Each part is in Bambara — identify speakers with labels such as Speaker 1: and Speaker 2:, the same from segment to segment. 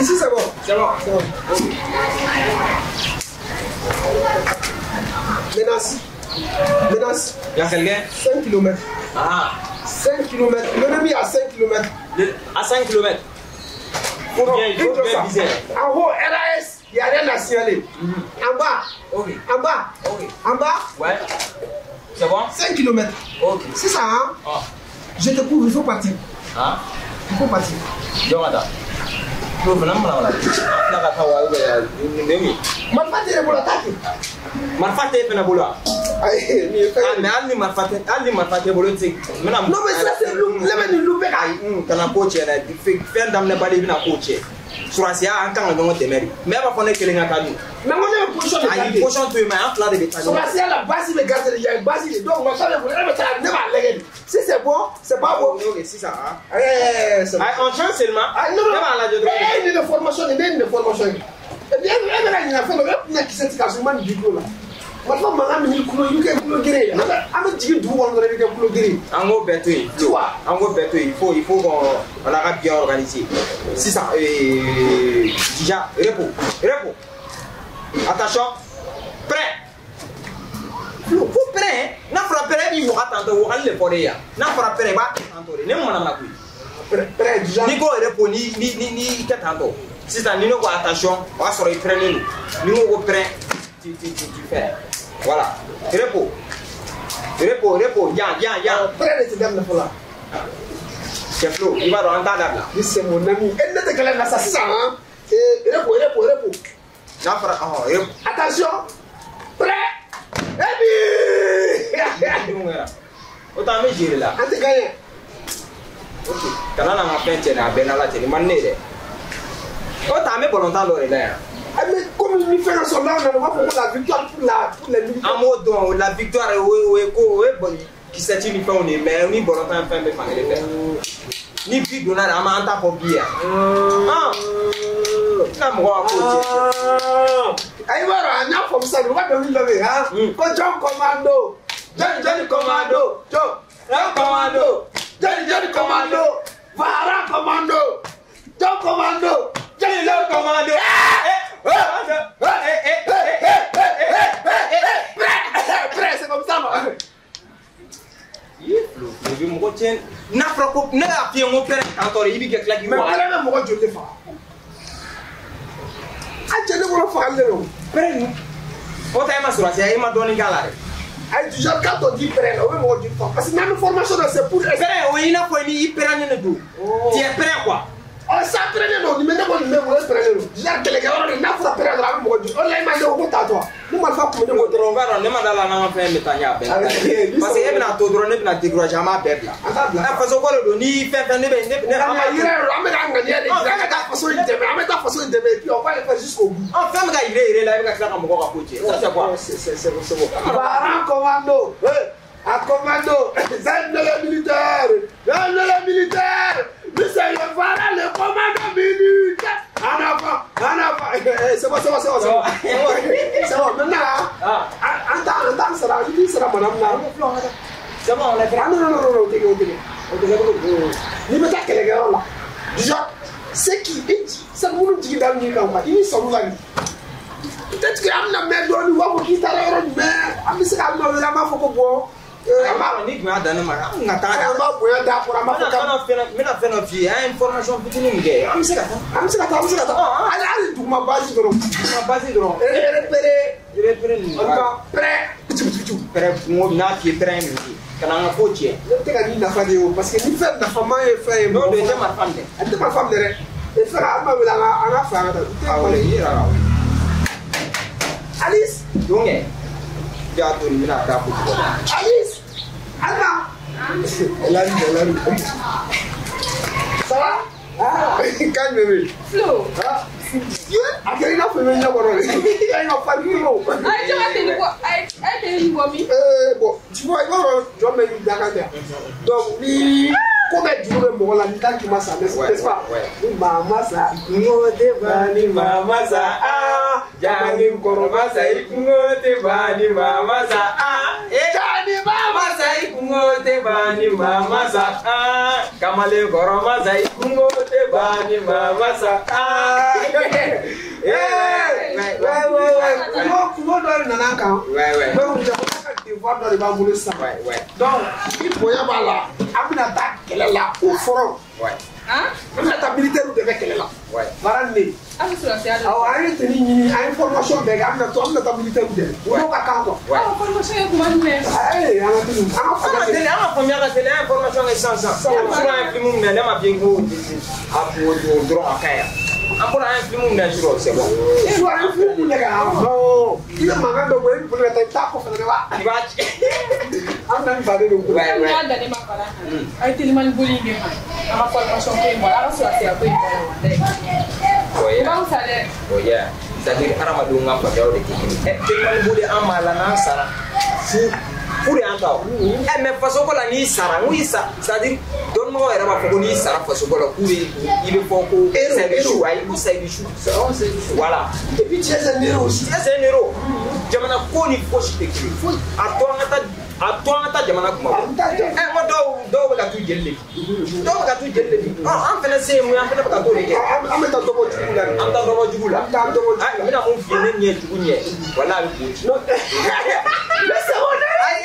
Speaker 1: Ici, c'est bon.
Speaker 2: C'est bon.
Speaker 1: C'est bon. Menace. Menace.
Speaker 2: Il y a quelqu'un?
Speaker 1: 5 km.
Speaker 2: Ah.
Speaker 1: 5 km. L'ennemi à 5 km.
Speaker 2: À 5 km. Faut bien, il faut bien viser.
Speaker 1: En haut, RAS, il n'y a rien à signaler. En bas.
Speaker 2: Ok.
Speaker 1: En bas.
Speaker 2: Ok.
Speaker 1: En bas.
Speaker 2: Ouais. C'est bon?
Speaker 1: 5 km.
Speaker 2: Ok.
Speaker 1: C'est ça, hein?
Speaker 2: Ah.
Speaker 1: Je te couvre, il faut partir.
Speaker 2: Ah.
Speaker 1: Il faut partir.
Speaker 2: Jɔn.
Speaker 1: Marifa tɛ ne bolo, a t'a kɛ.
Speaker 2: Marifa t'e fɛnɛ bolo wa?
Speaker 1: Ayi, nin ye fɛn ye.
Speaker 2: Ah, mais hali ni marifa tɛ, hali ni marifa t'e bolo, i tɛ se. N bɛna.
Speaker 1: Non, mais ça c'est loup, ne bɛ nin loup bɛɛ kan.
Speaker 2: Kana ko tiɲɛ dɛ, fɛn daminɛbali i bɛna ko tiɲɛ. Surasiya an kan ka ɲɔgɔn dɛmɛ de. Mais e b'a fɔ ne kelen ka taa dun.
Speaker 1: Mais n ko ne bɛ position de garder.
Speaker 2: Ayi, position to yen, mais an fila de bɛ taa ɲɔgɔn fɛ.
Speaker 1: Surasiya la base bɛ garder de, il y a une base de, donc marifa bɛ bolo, e bɛ taa, ne b'a lajɛ de. Si c'est bon, c'est pas bon.
Speaker 2: Ok, sisan ah.
Speaker 1: Eh, c'est bon.
Speaker 2: Ayi, on change seulement.
Speaker 1: Ah, non, non.
Speaker 2: Ne b'a lajɛ dɔrɔn.
Speaker 1: Eh, nin de formation de, ne ye nin de formation ye. Et puis e bɛna ɲinɛ fɛn dɔ, e tɛna kisɛ tigɛ k'a sɔrɔ i ma nin di tulo la. Marifa mankan min b'i kulo, i bɛ kɛ kulo gere ye. An bɛ jigin dugu kɔnɔ dɔrɔn, i bɛ kɛ kulo gere ye.
Speaker 2: An k'o bɛɛ to yen.
Speaker 1: Tu vois?
Speaker 2: An k'o bɛɛ to yen. Il faut qu'on a ka bien organiser. Sisan, déjà, repos, repos. Attention, prêt. Fo prêt. N'a fɔra prêt, e b'i waga tantɔ, wagali de fɔra e ye. N'a fɔra prêt, i b'a kɛ tantɔ de. Ne mana koyi.
Speaker 1: Prêt, déjà.
Speaker 2: N'i ko repos, ni i kɛ tantɔ. Sisan, ni ne ko attention, o y'a sɔrɔ i prêt don. Ni n ko prêt, tu fais. Voilà. Repos. Repos, repos. Yan, yan, yan.
Speaker 1: Prêt de tɛ daminɛ fɔlɔ.
Speaker 2: Cɛ Flo, i b'a dɔn an t'a dabila.
Speaker 1: Ni c'est mon ami. E ne tɛ kɛlɛ la sa sisan han. Eh, repos, repos, repos.
Speaker 2: N'a fɔra ɔhɔn repos.
Speaker 1: Attention. Prêt. Et puis.
Speaker 2: O tɛ an bɛ gérer la.
Speaker 1: An tɛ gagner.
Speaker 2: Ok. Kana n'an ka fɛn tiɲɛ dɛ, a bɛɛ n'Ala cɛ nin man di ne ye dɛ. O tɛ an bɛ balontan dɔ de la yan.
Speaker 1: Mais comme ni fɛn dɔ sɔrɔ n'aw nana, u b'a fɔ ko la victoire pour les militaires.
Speaker 2: An b'o dɔn, o la victoire o ye ko o ye kisɛti ni fɛnw de ye, mais ni balontan fɛn bɛ fankelen fɛ. Ni bi donna de, an b'an ta fɔ bi yan. Ah! Na mɔgɔ ka ko tiɲɛ.
Speaker 1: Ayi, b'a dɔn, an y'a faamu sisan, u ka dɔnkili dɔ bɛ yen han. Ko jɔn commando, jɔni jɔni commando, jɔn commando, jɔni jɔni commando, Vara commando, jɔn commando, jɔni jɔni
Speaker 2: commando.
Speaker 1: Prêt, c'est comme ça, non?
Speaker 2: I ye Flo, Flo bɛ mɔgɔ tiɲɛ. N'a fɔra ko ne y'a f'i ye n ko pɛrɛn tantɔ de, i b'i kɛ tila k'i
Speaker 1: Mais
Speaker 2: waga.
Speaker 1: pɛrɛn bɛ mɔgɔ joli de faga? A cɛ ne bolo fagali de don.
Speaker 2: Pɛrɛn ninnu. O ta e ma surasiya, e ma dɔɔnin k'a la dɛ.
Speaker 1: Ayi, du genre quand on dit pɛrɛn la, o bɛ mɔgɔ joli faga? Parce que n'an bɛ formation na, c'est pour.
Speaker 2: Pɛrɛn o ye i n'a fɔ ni i pɛrɛnnen de don. Tu es prêt quoi.
Speaker 1: Ɔ sa pɛrɛnnen don, nin bɛ ne ko nin bɛ bolo, e pɛrɛnnen don. Genre kɛlɛkɛyɔrɔ de, n'a fɔra pɛrɛn dɔrɔn a bɛ mɔgɔ joli. O de la e ma ne ko ko tantɔ, ni marifa kun bɛ ne bolo
Speaker 2: dɔrɔn, b'a dɔn ne ma da la n'an ka fɛn bɛ taa ɲɛ a bɛɛ la. Parce que e bɛna to dɔrɔn ne bɛna décourager, an b'a bɛɛ bila.
Speaker 1: An t'a bila.
Speaker 2: Faso ko de don, ni fɛn fɛn ne bɛ ne an b'a
Speaker 1: Ŋaniya yira an bɛ ka ŋaniya de yira, an ka taa faso in dɛmɛ, an bɛ taa faso in dɛmɛ et puis on va le faire jusqu'au bout.
Speaker 2: Ɔ fɛn bɛ ka yire yire la, e bɛ ka tila ka mɔgɔ ka ko tiɲɛ. Ça c'est quoi?
Speaker 1: C'est bon, c'est bon. Baran commando, à commando, j'aime les militaires, j'aime les militaires. Nous c'est le Vara, le commando militaire. En avant, en avant. C'est bon, c'est bon, c'est bon, c'est bon. C'est bon, maintenant, an t'an sara, i sara madame na.
Speaker 2: C'est bon, on est prêt.
Speaker 1: Ah non, non, non, non, o tɛ kɛ, o tɛ kɛ. O tɛ kɛ cogo di? N'i bɛ taa kɛlɛkɛyɔrɔ la, déjà, c'est qui i sani minnu jigi da min kan quoi, i ni sɔn la nin. Peut-être que an bɛna mɛn dɔɔnin, u b'a fɔ k'i taara yɔrɔ jumɛn, an bɛ se k'a nɔ wele, an b'a fɔ ko bon.
Speaker 2: An b'a ni tun y'a dan ne ma, an ka taa.
Speaker 1: An b'a bonya d'a kɔrɔ, an b'a fɔ
Speaker 2: N bɛna fɛn dɔ f'i ye, an ye formation fitinin min kɛ, an bɛ se ka taa.
Speaker 1: An bɛ se ka taa, an bɛ se ka taa. Hali hali duguma base dɔrɔn.
Speaker 2: Duguma base dɔrɔn.
Speaker 1: Repéré.
Speaker 2: Repéré ninnu.
Speaker 1: En tout cas, prêt.
Speaker 2: Prêt, kungo n'a f'i ye prêt min ye, ka na an ka ko tiɲɛ.
Speaker 1: Ne tɛ ka nin nafa de ye o, parce que ni fɛn nafama ye fɛn ye.
Speaker 2: N'o don i tɛ marifa minɛ.
Speaker 1: A tɛ marifa minɛ dɛ. E fɛn an b'a wele an ka fila ka taa.
Speaker 2: Awɔ, i yɛrɛ ka wele.
Speaker 1: Alice.
Speaker 2: Don kɛ. I y'a to nin bɛna taa ko cogo la.
Speaker 1: Alice. Alma. Elle arrive, elle arrive. Ça va? Ah, calme bébé.
Speaker 3: Flo.
Speaker 1: Ah. A kɛra i n'a fɔ i bɛ ɲɛ kɔrɔ de. I ka fari trop.
Speaker 3: Ayi, jɔn ka teli bɔ, ayi, ayi teli bɔ min?
Speaker 1: Bon, tu vois, i b'a dɔn jɔn bɛ n'i dakan tɛ. Donc ni ko bɛ juru bɛ mɔgɔ la, ni tant qu'il ma sa, n'est-ce pas? Ni maa ma sa,
Speaker 2: kungo tɛ ban ni maa ma sa, aa. Jani kɔrɔ ma sa, i kungo tɛ ban ni maa ma sa, aa.
Speaker 1: Jani maa
Speaker 2: ma sa, i kungo tɛ ban ni maa ma sa, aa. Kamalen kɔrɔ ma sa, i kungo tɛ ban ni maa ma sa, aa.
Speaker 1: Ouais. Comment dɔ de nana an kan.
Speaker 2: Ouais.
Speaker 1: Donc jamana ka devoir dɔ de b'an bolo sisan.
Speaker 2: Ouais.
Speaker 1: Donc ni bonya b'a la, an bɛna taa kɛlɛ la au front.
Speaker 2: Ouais.
Speaker 3: Hein?
Speaker 1: An bɛna taa militaire dɛmɛ kɛlɛ la.
Speaker 2: Ouais.
Speaker 1: Baara nin de.
Speaker 3: Aw bɛ sɔrɔsiya de.
Speaker 1: Awɔ, an ye tenue ɲini, an ye formation bɛɛ kɛ, an bɛna taa militaire dɛmɛ. U n'o ka kan quoi.
Speaker 2: Ouais.
Speaker 3: Aw formation ye kuma jumɛn?
Speaker 1: Ayi, an ka tenue, an ka
Speaker 2: An ka teli, an ka faamuya ka teli, an ye formation kɛ sisan sisan. Sinon an ye film minɛ, ne ma fi ko a ko dɔrɔn a ka ɲi. An bɔra an ye film minɛ sisan, c'est bon.
Speaker 1: Su an ye film minɛ kɛ, non, i bɛ mankan dɔ bɔ, i bɛ boli ka taa, i bɛ taa kɔfɛ dɛ wa.
Speaker 2: I b'a ci.
Speaker 1: An bɛna ni baden de kun.
Speaker 2: Ouais,
Speaker 3: Ni
Speaker 2: ouais.
Speaker 3: y'a dan ne ma fara kan. A ye telimani boli in de kan. An ka formation ko in bɔra, an ka sɔrɔsiya ko in bɔra walayi.
Speaker 2: Oh
Speaker 3: O
Speaker 2: yeah.
Speaker 3: b'an fisaya dɛ.
Speaker 2: Oh yeah. C'est-à-dire hadamadenw ka faamuyaw de tɛ kelen ye. Telimani boli an b'a la n'an sara fu fu de y'an ta o. Mais faso ko la n'i sara n ko i sa, c'est-à-dire dɔnnibagaw yɛrɛ b'a fɔ ko n'i sara faso ko la k'u bɛ i bɛ fɔ ko
Speaker 1: Héros,
Speaker 2: sayidu su
Speaker 1: héros.
Speaker 2: ayi ko sayidu su. Voilà.
Speaker 1: Et puis tu es un héros aussi.
Speaker 2: C'est un héros. Jamana ko ni fosi tɛ kelen ye. A to an ka taa a to an ka taa jamana kuma bɔ.
Speaker 1: An t'a jɔ.
Speaker 2: N ko dɔw bɛ ka t'u jeli de di. Dɔw bɛ ka t'u jeli de di. Ɔ an fɛnɛ se ye mun ye, an fɛnɛ bɛ ka t'o de kɛ.
Speaker 1: An bɛ taa dɔ bɔ jugu la de.
Speaker 2: An bɛ taa dɔ bɔ jugu la.
Speaker 1: An bɛ taa dɔ bɔ jugu la.
Speaker 2: N bɛna mun f'i ye, ne ɲɛ jugu ɲɛ. Wala a bɛ k'o ci.
Speaker 1: Non. Mais c'est bon dɛ.
Speaker 2: Ayi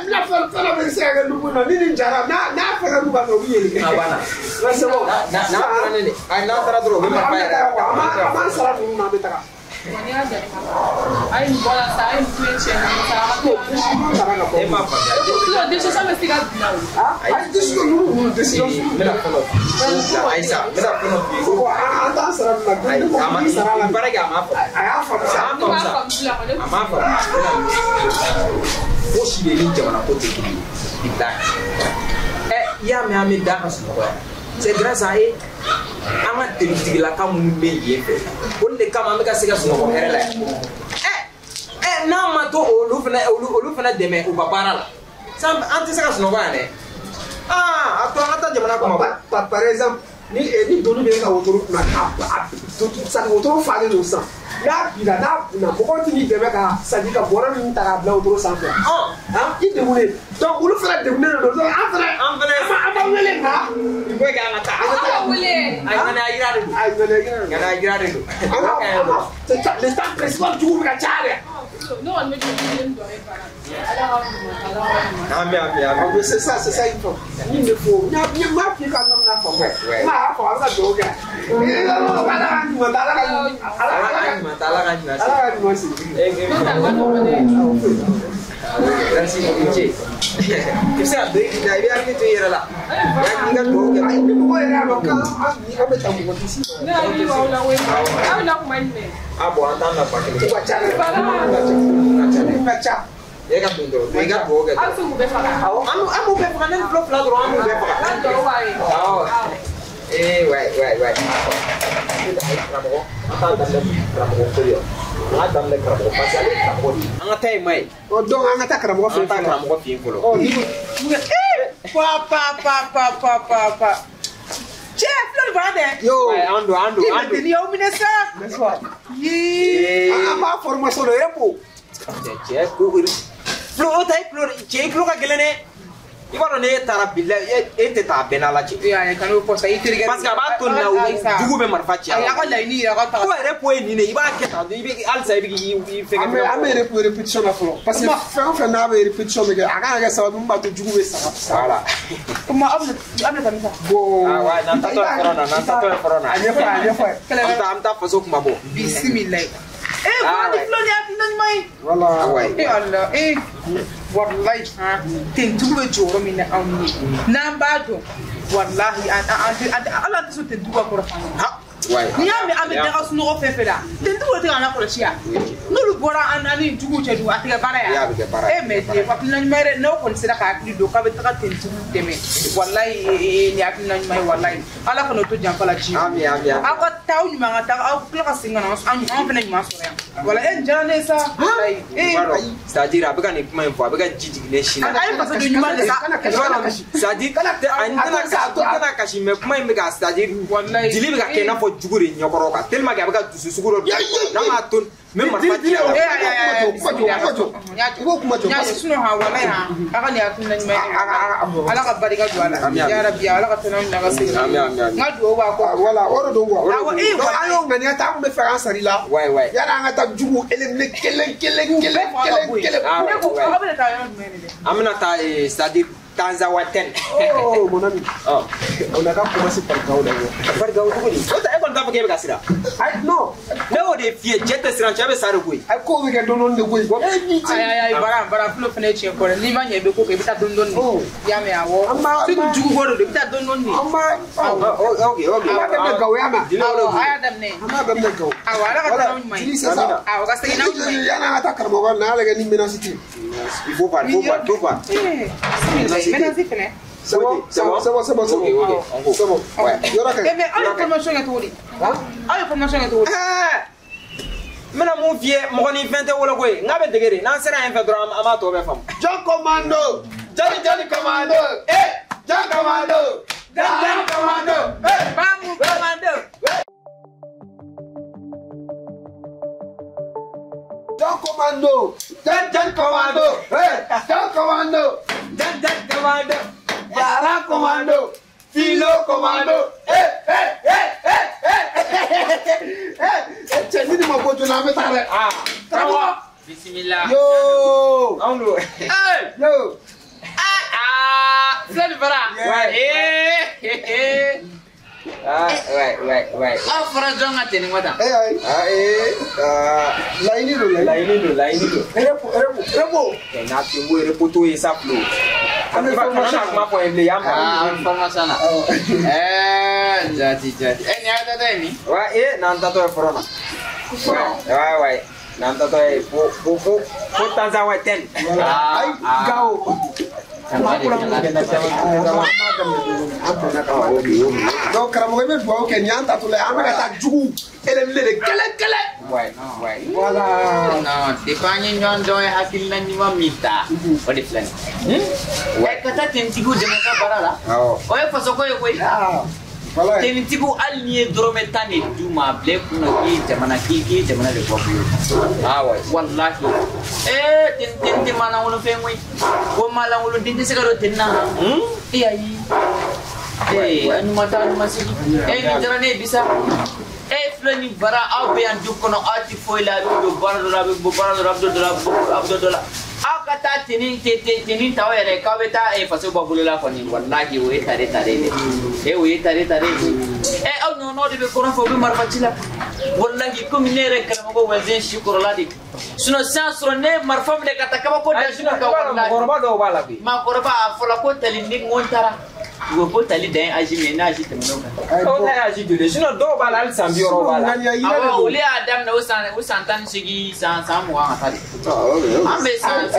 Speaker 1: Ne fɛn fɛn dɔ bɛ se ka kɛ nugu na ni nin jara n'a fɛn nugu kan dɔrɔn u bɛ yɛlɛ.
Speaker 2: A banna.
Speaker 1: Mais c'est bon.
Speaker 2: N'a taara ne de. Ayi n'an taara dɔrɔn u bɛ
Speaker 1: An
Speaker 2: marifa
Speaker 1: bɛ
Speaker 2: yɛrɛ.
Speaker 1: taga quoi. An b'an sara ninnu na an bɛ taga.
Speaker 3: Bon, ni y'a dan ne ma fara. A ye nin bɔ la sa, a ye nin tulo tiɲɛ na sa, a ka to an na.
Speaker 1: E m'a faamuya ka bɔ.
Speaker 2: E m'a faamuya.
Speaker 3: Sinon décision bɛ se ka bila o.
Speaker 1: Ah, ayi décision ninnu décision.
Speaker 2: N bɛna fɛn dɔ f'i ye. Ayisa, n bɛna fɛn dɔ f'i ye.
Speaker 1: Bon, an t'an sara ninnu na.
Speaker 2: Ayi,
Speaker 1: Ne ko
Speaker 2: a ma
Speaker 1: k'i sara la.
Speaker 2: baara kɛ a m'a faamu.
Speaker 1: A y'a faamu sa.
Speaker 2: A
Speaker 3: Ne b'a
Speaker 2: m'a faamu sa.
Speaker 3: faamu sisan kɔni.
Speaker 2: A m'a faamu. Fosi de ni jamana ko tɛ kelen ye. Bilahi. I y'a mɛn an bɛ da ka sunɔgɔ yan. C'est grâce à e. An ka dentigitigilaka minnu bɛ yen fɛ, olu de kama an bɛ ka se ka sunɔgɔ hɛrɛ la yan. N'an ma to olu fana olu fana dɛmɛ u ka baara la, san an tɛ se ka sunɔgɔ yan dɛ. Aa a to an ka taa jamana kuma bɔ.
Speaker 1: Par exemple, ni doni bɛ e ka wotoro kunna, a wotoro falen don sisan. N'a binna mɔgɔw tɛ n'i dɛmɛ ka sadi ka bɔrɛ ninnu ta k'a bila wotoro sanfɛ. I degunnen. Donc olu fana degunnen de don. Donc an fana an b'an wele nka.
Speaker 2: Il faut k'an ka taa.
Speaker 3: Aw ka wele.
Speaker 2: Ayi ŋaniya yira de don.
Speaker 1: Ayi ŋaniya yira de don.
Speaker 2: Ŋaniya yira de don.
Speaker 1: An ka le temps principal jugu bɛ ka caya dɛ.
Speaker 3: Ne kɔni bɛ jɔ kelen dɔrɔn e fara. Ala ka ɲuman, ala ka ɲuman.
Speaker 2: Ami ami ami.
Speaker 1: C'est ça, c'est ça il faut. Ni ne faut. N m'a f'i ka nɔnɔ n'a faamu. N m'a fɔ a bɛ ka dugawu kɛ. Ala ka ɲuman ala ka
Speaker 2: ɲuman ala ka ɲuman
Speaker 1: ala ka ɲuman sigi.
Speaker 3: N'o tɛ a ma nɔgɔn dɛ.
Speaker 2: Merci i ce. I bɛ se ka don i da i bɛ hakili to i yɛrɛ la. I ka dugawu kɛ.
Speaker 1: Ayi ni mɔgɔ yɛrɛ y'a dɔn k'an bɛ taa mɔgɔ tɛ si.
Speaker 3: Ne hakili b'aw la koyi. Aw bɛ na kuma jumɛn?
Speaker 2: A bɔn an t'an nafa kelen.
Speaker 1: U ka ca dɛ. U ka ca.
Speaker 2: E ka don dɔrɔn i ka dugawu kɛ.
Speaker 3: Aw bɛ se k'u bɛɛ faga.
Speaker 2: Awɔ an b'u bɛɛ faga ne ni tulo fila dɔrɔn an b'u bɛɛ faga.
Speaker 3: N'an tɔw b'a ye.
Speaker 2: Awɔ. Ouais ouais ouais. Karamɔgɔ an t'a daminɛ karamɔgɔ ko ye. An ka daminɛ karamɔgɔ parce que ale ye karamɔgɔ de ye. An ka taa yen ma ye.
Speaker 1: Ɔ donc an ka taa karamɔgɔ fɛ yen fɔlɔ.
Speaker 2: An ka taa karamɔgɔ fɛ yen fɔlɔ.
Speaker 1: Ɔ ni ko.
Speaker 4: Pa pa pa pa pa pa pa. Cɛ filɛ nin fana tɛ.
Speaker 1: Yo.
Speaker 2: An don an don an don.
Speaker 4: I y'aw minɛ sa.
Speaker 1: N'est-ce pas?
Speaker 4: Yee.
Speaker 1: An b'a formation dɔ yɛrɛ ko.
Speaker 2: Cɛ ko tulo o ta e tulo cɛ i tulo ka gɛlɛn dɛ. I b'a dɔn n'e taara bilahi e tɛ taa bɛɛ n'Ala cɛ.
Speaker 4: Ayi kan'o fɔ sa i terikɛ.
Speaker 2: Parce que a b'a to nin na jugu bɛ marifa ci a la.
Speaker 4: Ayi a ka laɲini yɛrɛ ka taga.
Speaker 2: Ko yɛrɛ po ye nin de i b'a kɛ tan i bɛ halisa i bɛ k'i fɛngɛ.
Speaker 1: An bɛ répétition na fɔlɔ parce que fɛn o fɛn n'a bɛ répétition bɛ kɛ a kan ka kɛ sababu min b'a to jugu bɛ sa.
Speaker 2: Voilà.
Speaker 4: Kuma aw bɛ taa min sa.
Speaker 1: Bon.
Speaker 2: Ah ouais n'an taatɔ ye fɔlɔ na n'an taatɔ ye fɔlɔ na.
Speaker 1: A ɲɛfɔ a ɲɛfɔ.
Speaker 2: An bɛ taa faso kuma bɔ.
Speaker 4: Bisimilayi. Voilà, ni filɛ nin ye hakilina ɲuman ye.
Speaker 1: Voilà.
Speaker 4: Ala walayi tentigiw bɛ jɔyɔrɔ min na anw ye n'an b'a dɔn walahi an ala tɛ sɔn tentigiw ka kɔrɔ f'an ɲɛna. N'i y'a mɛn an bɛ daga sunɔgɔ fɛn fɛn la tentigiw de tɛ k'an lakɔlɔsi yan n'olu bɔra an ni juguw cɛ dun a tɛ kɛ baara ye mais nin ye hakilina ɲuman ye dɛ n'aw kɔni sera ka hakili don k'a bɛ taga tentigiw dɛmɛ walayi nin ye hakilina ɲuman ye walayi ala kana to janfa la diɲɛ. Aw ka taa aw ɲuman ka taa aw tila ka segin ka na an fana ɲuman sɔrɔ yan wala nin diyara ne ye sa walayi.
Speaker 2: C'est à dire a bɛ ka nin kuma in fɔ a bɛ ka ji jigin ne sin na.
Speaker 4: A ye fasoden ɲuman de sa.
Speaker 2: C'est à dire a tɛna kasi mais kuma in bɛ ka c'est à dire dili bɛ ka kɛ i n'a fɔ fɔ jugu de ɲɛkɔrɔ kan tellement que a bɛ ka dusu sugu dɔ n'a m'a to n bɛ marifa ci a la.
Speaker 1: I b'o kuma jɔ.
Speaker 4: Sinon ha walayi ha a ka nin hakilina ɲuman ye Ala ka barika don a la ya rabi Ala ka tɛnɛ minɛ ka segin n ka duwawu b'a kɔ.
Speaker 1: Voilà o de don quoi. Donc an y'o ŋaniya ta an kun bɛ fɛ k'an sari la. Yanni an ka taa jugu éliminer kelen kelen kelen kelen kelen.
Speaker 4: Ne ko aw bɛna taa yɔrɔ jumɛn de dɛ?
Speaker 2: An bɛna taa c'est à dire Tanzawaten.
Speaker 1: Oh mon ami. On n'a qu'à commencer par Gao d'abord.
Speaker 2: Par Gao cogo di? O tɛ e kɔni t'a fɔ k'e bɛ ka siran.
Speaker 1: Ayi non.
Speaker 2: Ne y'o de f'i ye cɛ tɛ siran cɛ bɛ sa de koyi.
Speaker 1: Ayi kow bɛ kɛ dɔɔni dɔɔni de koyi.
Speaker 4: Ayi ayi ayi bara Flo fana ye tiɲɛ fɔ dɛ n'i ma ɲɛ i bɛ ko kɛ i bɛ taa dɔɔni dɔɔni de. I y'a mɛn awɔ. Surtout jugu ko de don i bɛ taa dɔɔni dɔɔni de.
Speaker 1: An b'a.
Speaker 2: Ok ok.
Speaker 1: An b'a daminɛ Gao y'a mɛn.
Speaker 4: Awɔ a y'a daminɛ.
Speaker 1: An b'a daminɛ Gao.
Speaker 4: Awɔ Ala ka taa n'aw ɲuman ye.
Speaker 1: C'est ça.
Speaker 4: Awɔ ka segin n'aw ɲuman ye.
Speaker 1: Yanni an ka taa karamɔgɔ n'a lajɛ ni menace tɛ yen.
Speaker 2: Il faut voir, faut voir, faut voir.
Speaker 4: Menace fɛnɛ.
Speaker 1: C'est bon, c'est bon, c'est bon, c'est bon, c'est bon. C'est bon. Ouais. Yɔrɔ ka ɲi.
Speaker 4: Mais aw ye formation kɛ cogo di? Aw ye formation kɛ cogo di?
Speaker 2: N bɛna mun f'i ye mɔgɔninfɛn tɛ wolo koyi n k'a bɛ dege de n'an sera yen fɛ dɔrɔn an b'a tɔ bɛɛ faamu.
Speaker 1: Jɔn commando, jɔn jɔn commando, eh, jɔn commando, jɔn jɔn commando, eh,
Speaker 4: Bamu commando.
Speaker 1: Jɔn commando, jɔn jɔn commando, eh, jɔn commando,
Speaker 2: jɔn jɔn commando.
Speaker 1: Yara commando, Filo commando, eh eh eh eh eh eh eh cɛ ni nin ma bɔ joona an bɛ taa dɛ. Karamɔgɔ.
Speaker 5: Bisimila.
Speaker 1: Yoo.
Speaker 2: Anw don.
Speaker 1: Yoo.
Speaker 5: Ah, Flo ni Bara. Eh.
Speaker 2: Ah ouais ouais ouais.
Speaker 5: Aw fɔra jɔn ka tenni ko tan.
Speaker 1: Eh ayi.
Speaker 2: Ah eh.
Speaker 1: Laɲini don
Speaker 2: laɲini don laɲini don.
Speaker 1: Repo repo repo.
Speaker 2: N'a tun ko repo t'o ye sa Flo.
Speaker 1: An bɛ formation
Speaker 2: kuma fɔ n ye bilen y'an faamu.
Speaker 5: Ah an bɛ formation na. Jaati jaati. Nin y'a tatɔ ye min?
Speaker 2: Wa n'an tatɔ ye fɔlɔ na. Ouais ouais. N'an tatɔ ye fo fo fo fo Tanzawaten.
Speaker 1: Ayi Gao. Donc karamɔgɔ i bɛ dugawu kɛ nin y'an tatɔ la ye an bɛ ka taa jugu éliminer de kelen kelen.
Speaker 2: Ouais ouais.
Speaker 1: Voilà.
Speaker 5: Non, depuis an ye ɲɔgɔn dɔn ye hakilina ɲuman min ta o de filɛ nin ye. Ka taa tenitigiw dɛmɛ u ka baara la. O ye fasoko ye koyi.
Speaker 1: Voilà.
Speaker 5: Tenitigiw hali n'i ye dɔrɔmɛ 10 de d'u ma a bila i kunna k'i ye jamana k'i ye jamana de bɔ bolo.
Speaker 2: Ah ouais.
Speaker 5: Walahi. Ten tɛ maa lankolon fɛn koyi. Ko maa lankolon den tɛ se ka don ten na. Ayi. A ɲuman taa a ɲuman segin. Nin diyara ne ye bi sa. Filɛ ni Bara aw bɛ yan du kɔnɔ aw ti foyi la a bɛ don baara dɔ la a bɛ bɔ baara dɔ la a bɛ don dɔ la a bɛ don dɔ la. Aw ka taa tenni ta aw yɛrɛ k'aw bɛ taa faso bɔ bolo la kɔni walahi o ye tare tare de o ye tare tare ye. Aw ɲɔgɔnnaw de bɛ kɔrɔn fɛ u bɛ marifa ci la walahi komi ne yɛrɛ karamɔgɔ wɛnzɛn si kɔrɔla de sinon sisan sɔrɔ ne ye marifa minɛ ka taa kabako da su kan walahi.
Speaker 2: Mɔgɔkɔrɔba dɔw b'a la koyi.
Speaker 5: Maakɔrɔba a fɔra ko tali ni n ko n taara. U ko tali dan ye âge min ye n'a âge tɛmɛn'o kan.
Speaker 2: O ta ye âge joli ye sinon dɔw b'a la hali san 60 b'a la.
Speaker 5: Awɔ olu y'a daminɛ o san 18 san 20 ka taa de. An bɛ san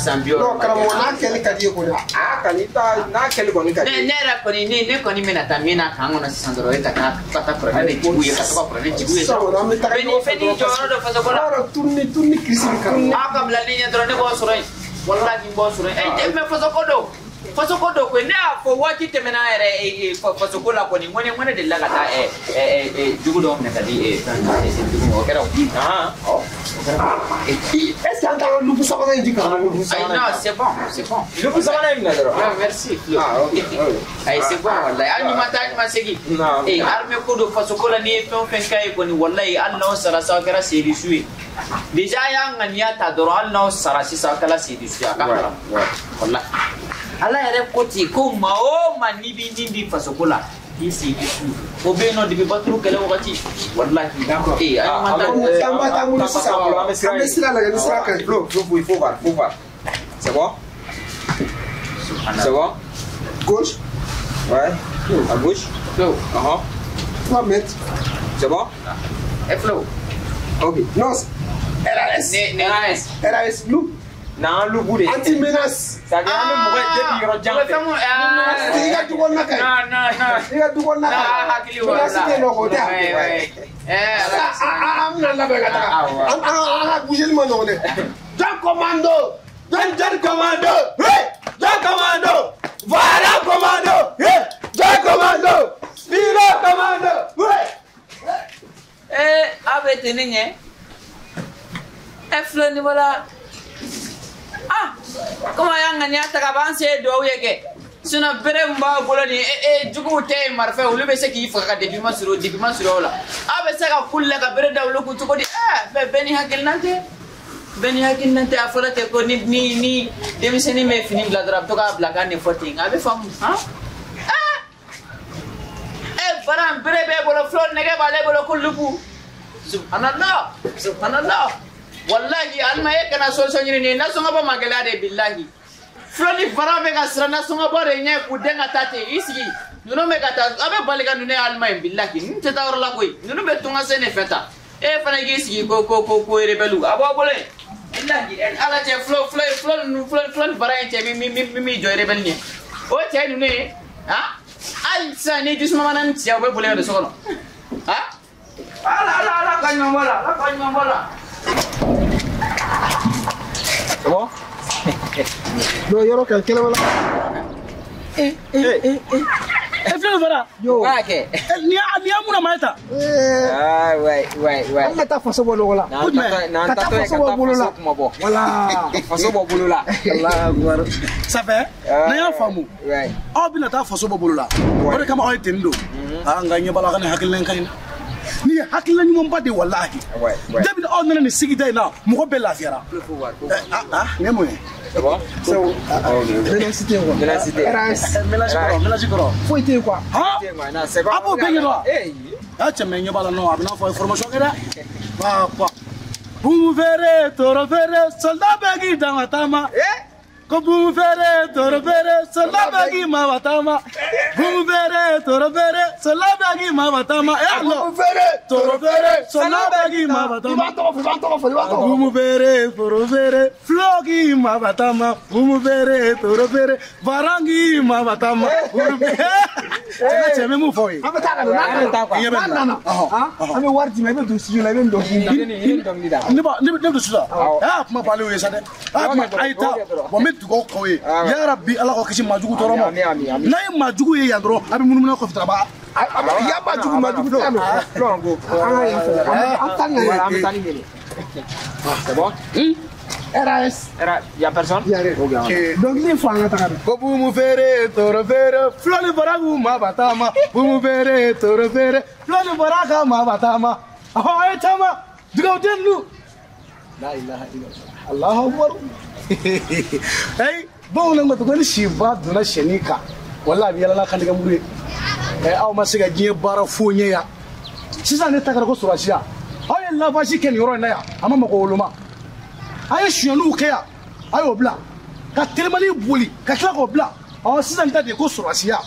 Speaker 5: san 60.
Speaker 1: Non karamɔgɔ n'a kɛli ka di ye kɔni.
Speaker 2: Aa kan'i ta n'a kɛli kɔni ka di ye.
Speaker 5: Ne yɛrɛ kɔni ne kɔni bɛna taa min na kan kɔnɔ sisan dɔrɔn o ye ka taa kuranɛ de jigiw ye ka to ka kuranɛ jigiw ye.
Speaker 1: Sisan kɔni an bɛ taga ɲɔgɔn fɛ
Speaker 5: fɛn n'i jɔyɔrɔ dɔ fasoko la.
Speaker 1: Yɔrɔ turuni kirisi bɛ karamɔgɔ.
Speaker 5: Aw ka bila ne ɲɛ dɔrɔn ne b'o sɔrɔ yen walahi n b'o sɔrɔ yen mais fasoko don. Fasoko don koyi ne y'a fɔ waati tɛmɛna yɛrɛ fasoko la kɔni n ko ne delila ka taa jugu dɔw minɛ ka di dugu ma o kɛra o. O kɛra.
Speaker 1: Est-ce que an t'an ka lupu sabanan in di karamɔgɔ?
Speaker 5: Ayi non c'est bon c'est bon.
Speaker 2: Lupu sabanan in minɛ dɔrɔn.
Speaker 5: Non merci Flo.
Speaker 2: Ah ok.
Speaker 5: Ayi c'est bon walahi hali ni ma taa hali ni ma segin. Armée ko don fasoko la n'i ye fɛn o fɛn k'a ye kɔni walahi hali n'aw sara sa aw kɛra seyidu ye. Déjà a y'a ŋaniya ta dɔrɔn hali n'aw sara sisan aw kɛra seyidu ye a ka haram. Walahi. Ala yɛrɛ ko ten ko maa o maa n'i b'i nin di fasoko la k'i sigi su o bɛ yen nɔ depuis baturu kɛlɛ wagati walahi.
Speaker 1: An b'a t'an bolo sisan an bɛ sira lajɛ ni sira ka ɲi.
Speaker 2: Flo il faut voir faut voir. C'est bon? C'est bon?
Speaker 1: Gauche.
Speaker 2: Ouais. À gauche.
Speaker 5: Flo.
Speaker 1: 3 mètres.
Speaker 2: C'est bon?
Speaker 5: Flo.
Speaker 2: Ok.
Speaker 1: Non. RAS.
Speaker 5: RAS.
Speaker 1: RAS loup.
Speaker 2: N'an lubu de.
Speaker 1: Anti-menace.
Speaker 2: C'est à dire an bɛ mɔgɔ ye depuis yɔrɔ jan fɛ.
Speaker 1: I ka du kɔnɔna ka ɲi.
Speaker 5: Non non non.
Speaker 1: I ka du kɔnɔna ka ɲi.
Speaker 5: Hakili wala.
Speaker 1: Menace tɛ yen nɔ k'o tɛ yan. An bɛna labɛn ka taga. An ka bougeli ma nɔgɔn dɛ. Jɔn commando. Jɔn jɔn commando. Jɔn commando. Voilà commando. Jɔn commando. Spiro commando.
Speaker 5: bɛ ten ne ɲɛ. E filɛ nin bɔra. Ah, komi a y'an ŋaniya ta ka b'an se duwawu ye kɛ. Sinon bere min b'aw bolo nin e juguw tɛ yen marifa ye olu bɛ se k'i faga ka depi ma surun o la. Aw bɛ se ka kuli la ka bere da olu kun cogo di? Bɛɛ ni hakilina tɛ. Bɛɛ ni hakilina tɛ a fɔra ten ko ni denmisɛnnin bɛ fini bila dɔrɔn a bɛ to k'a bila k'a nin fɔ ten a bɛ faamu han. Baran bere b'e bolo filo nɛgɛ b'ale bolo ko lupu. Subhanallah subhanallah wallahi alima e kana solution ɲini nin ye nasɔngɔ bɔ ma gɛlɛya de bilahi. Filo ni baran bɛ ka siran nasɔngɔ bɔ de ɲɛ k'u den ka taa ten i sigi ninnu bɛ ka taa a bɛ bali ka ninnu ye alima ye bilahi ninnu tɛ taa yɔrɔ la koyi ninnu bɛ tunga sen de fɛ tan e fana k'i sigi ko ko ko ko rebelle a b'aw bolo yen bilahi ala cɛ filo filo ninnu filo ni baran in cɛ min min jɔ rebelle ɲɛ o cɛ ninnu ye han. Hali sisan ni jisuma mana ni tiɲɛ u bɛ boli ka don so kɔnɔ han ala ala ala ka ɲuman bɔ la ala ka ɲuman bɔ la.
Speaker 2: C'est bon?
Speaker 1: Non, yɔrɔ ka kɛlɛ wala.
Speaker 6: E filɛ fara.
Speaker 1: Yo.
Speaker 2: Wa kɛ.
Speaker 6: Ni y'a mun na maa ta.
Speaker 2: Ah ouais ouais ouais.
Speaker 1: An ka taa faso bɔ nɔgɔ la.
Speaker 2: N'an
Speaker 1: Ka taa faso bɔ bolo la.
Speaker 2: Kuma bɔ.
Speaker 1: Voilà.
Speaker 2: Faso bɔ bolo la.
Speaker 1: Allahu akbar.
Speaker 6: Ça fait n'an y'a faamu.
Speaker 2: Ouais.
Speaker 6: Aw bɛna taa faso bɔ bolo la. O de kama aw ye ten don. Ah nka ɲɛ b'a la a ka nin hakilina in ka ɲi. Nin ye hakilina ɲumanba de ye walahi.
Speaker 2: Ouais ouais.
Speaker 6: Depuis aw nana nin sigida in na mɔgɔ bɛɛ lafiyara. Ah nin ye mun ye?
Speaker 2: C'est bon?
Speaker 1: C'est bon. Mélange tɛ yen quoi.
Speaker 2: Mélange tɛ yen.
Speaker 1: RAS.
Speaker 6: Mélange kɔrɔ.
Speaker 1: Foyi tɛ yen quoi.
Speaker 6: Han?
Speaker 2: C'est bon.
Speaker 6: A b'o bɛɛ ɲɛdɔn wa? Ah cɛ mɛ ɲɛ b'a la non a bɛ n'a fɔ a ye formation kɛ dɛ. Papa. Bumu feere toro feere soldat bɛɛ k'i dan ka taama. Ko bumu feere toro feere soldat bɛɛ k'i ma ka taama. Bumu feere toro feere soldat bɛɛ k'i ma ka taama. E ala.
Speaker 1: Bumu feere
Speaker 6: toro feere soldat bɛɛ k'i ma ka taama.
Speaker 1: I b'a tɔgɔ fɔ i b'a tɔgɔ fɔ i b'a tɔgɔ fɔ.
Speaker 6: Bumu feere toro feere filo k'i ma ka taama. Bumu feere toro feere baran k'i ma ka taama. Bumu feere. Cɛ n bɛ mun fɔ aw ye.
Speaker 1: An bɛ taa ka na n'a nana an bɛ wari d'i ma i bɛ don studio la i bɛ nin dɔnkili da.
Speaker 6: Ne bɛ don studio la. Aa kuma baalen ye sa dɛ. Aa kuma a ye taa bon n bɛ dugawu k'aw ye. Yarabi ala k'aw kisi maajugu tɔɔrɔ ma. N'a ye maajugu ye yan dɔrɔn a bɛ munumunu kɔfɛ dɔrɔn a b'a.
Speaker 1: Ya maajugu dɔn. An ka yan fɛ an taa nin
Speaker 2: An bɛ taa ni nin ye. C'est bon?
Speaker 1: RAS.
Speaker 2: Y a personne?
Speaker 1: Y a rien. Dɔnkili in fɔ an ka taga dɛ.
Speaker 6: Ko bumu feere toro feere filo ni bara k'u ma ba taama. Bumu feere toro feere filo ni bara k'a ma ba taama. Ahɔ a ye taama dugawuden ninnu. La ilaha illallah. Allahu akbar. Ayi bamananw ko ko ni siba donna sɛni kan walahi a bɛ yala n'a kantigɛ muru ye. Aw ma se ka diɲɛ baara foyi ɲɛ yan. Sisan ne ta kɛra ko sɔrɔsiya. Aw ye lavage kɛ nin yɔrɔ in na yan a ma mɔgɔ woloma. A ye sonyaniw kɛ yan a y'o bila ka telimani boli ka tila k'o bila ɔ sisan ta de ye ko sɔrɔsiya.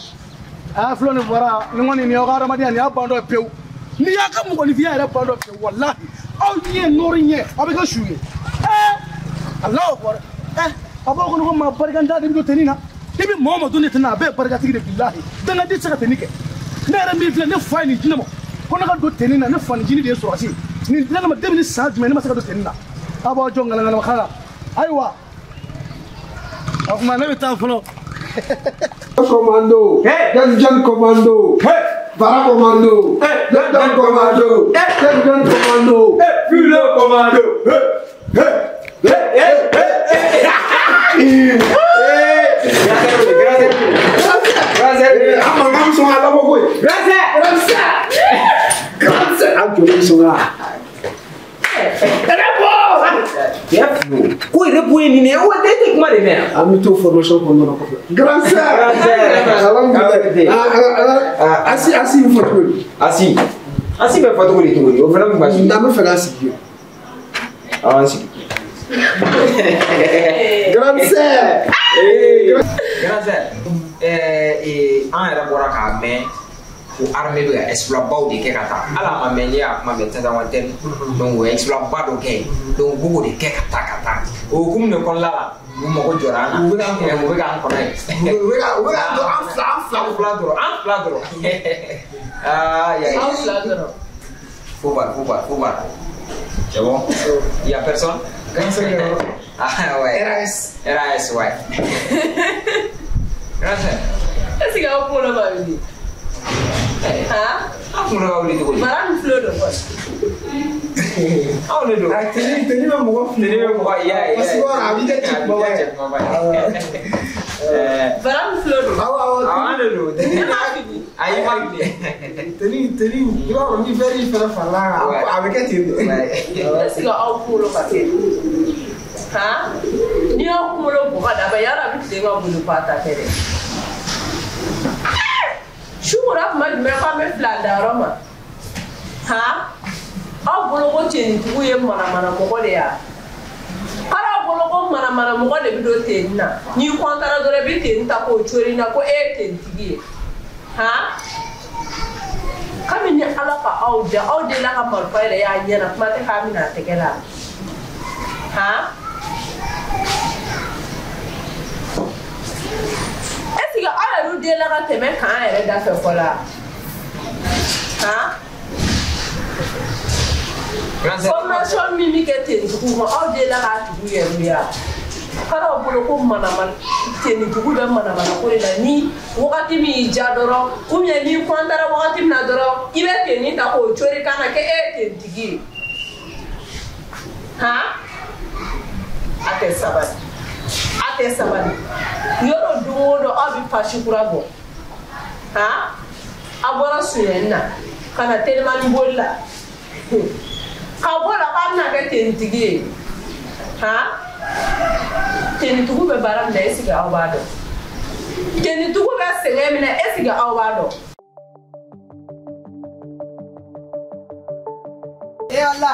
Speaker 6: A filɛ nin bɔra nin kɔni nin y'aw ka adamadenya nin y'a ban dɔ ye pewu. N'i y'a ka mɔgɔninfinya yɛrɛ ban dɔ pewu walahi aw ɲɛ nɔɔri ɲɛ aw bɛ kɛ su ye. Alahu akbar. A b'aw kɔnɔ ko maa barikanta de bɛ don tenni na. I bɛ maa o maa don ne tenni na a bɛɛ ye barikatigi de bilahi. Dangaden tɛ se ka tenni kɛ. Ne yɛrɛ min filɛ ne fa ye nin di ne ma ko ne ka don tenni na ne fa ni jini de ye sɔrɔsi ye. Nin di ne ma depuis ni san jumɛn ne ma se ka don tenni na. A b'aw jɔ ŋanaŋanakan la. Ayiwa o tuma ne bɛ taa fɔlɔ.
Speaker 1: Commando. John Commando. Bara Commando. John Commando. John Commando.
Speaker 2: Filo Commando.
Speaker 1: An mankan bɛ sɔn ka labɔ koyi. An joli bɛ sɔn ka.
Speaker 2: Ko yɛrɛ bɔ ye nin ye o tɛ kuma de mɛn.
Speaker 1: An bɛ t'o formation kɔnɔna na kɔfɛ. Grand sœur. Alhamdulilayi. Asi bɛ fɔ cogo di?
Speaker 2: Asi bɛ fɔ cogo di cogo di o fana bɛ baasi.
Speaker 1: N'an bɛ fɛ k'an sigi.
Speaker 2: An sigi.
Speaker 1: Grande sœur.
Speaker 2: Grande sœur. An yɛrɛ bɔra k'a mɛn ko armée bɛ ka exploit baw de kɛ ka taa hali a ma mɛn n'i y'a kuma mɛn Tinzawatène donc o ye exploit ba dɔ kɛ yen donc u b'o de kɛ ka taa o hukumu de kɔnɔna la u mago jɔra an na u bɛ k'an kɔnɔ yen
Speaker 1: U bɛ k'an to an fila
Speaker 2: dɔrɔn an fila dɔrɔn aa ya
Speaker 3: An fila dɔrɔn.
Speaker 2: Faut voir. C'est bon? Il y a personne? Ah ouais.
Speaker 1: RAS.
Speaker 2: RAS ouais. Grand sœur.
Speaker 3: Est-ce que aw kunkolo b'a wuli? Han?
Speaker 2: An kunkolo b'a wuli cogo di?
Speaker 3: Mara ni filo don kɔni.
Speaker 2: Anw de don.
Speaker 1: A teni bɛ mɔgɔ fili.
Speaker 2: Teni bɛ mɔgɔ ya ya.
Speaker 1: Parce que a b'i kɛ cɛ kumaba ye.
Speaker 3: Bara min filɛ don.
Speaker 1: Awɔ awɔ.
Speaker 2: Awɔ an de don.
Speaker 3: Ne m'a fili.
Speaker 2: Ayi ma fili.
Speaker 1: Teni i b'a dɔn ni verre fɛnɛ farala kan a bɛ kɛ ten de.
Speaker 3: Est ce que aw kunkolo ka kɛ? Han? N'i y'aw kunkolo bɔ ka d'a ma yarɔ a bɛ tilen ka boli k'a ta tɛ dɛ. Su kora tuma jumɛn k'an bɛ fila dayɔrɔ ma? Han? Aw bolo ko tenitigiw ye manamana mɔgɔ de ye wa? Hali aw bolo ko manamana mɔgɔ de bɛ don teni na. N'i kɔntara dɔrɔn i bɛ teni ta k'o cori na ko e ye tenitigi ye. Han? Kabini Ala ka aw da aw delila ka marifa yɛrɛ y'a ɲɛ na kuma tɛ k'a minɛ a tɛgɛ la. Han? Est ce que aw yɛrɛ delila ka tɛmɛ k'an yɛrɛ da fɛ fɔlɔ wa? Han? Formation min bɛ kɛ tenitigiw ma aw delila k'a tigiw yɛrɛ ye wa? Hali aw bolo ko manamana tenitigiw bɛ manamana ko de la ni wagati min y'i diya dɔrɔn ou bien n'i kɔntara wagati min na dɔrɔn i bɛ teni ta k'o cori ka na kɛ e ye tenitigi ye. Han? A tɛ sabali. A tɛ sabali. Yɔrɔ don o don aw bɛ pasi kura bɔ. Han? A bɔra sonyɛni na ka na telimani boli la. Ka bɔ la k'a bɛna kɛ tenitigi ye. Han? Tenitigiw bɛ baara min na est ce que aw b'a dɔn? Tenitigiw bɛ sɛgɛn min na est ce que aw b'a dɔn?
Speaker 2: E Ala,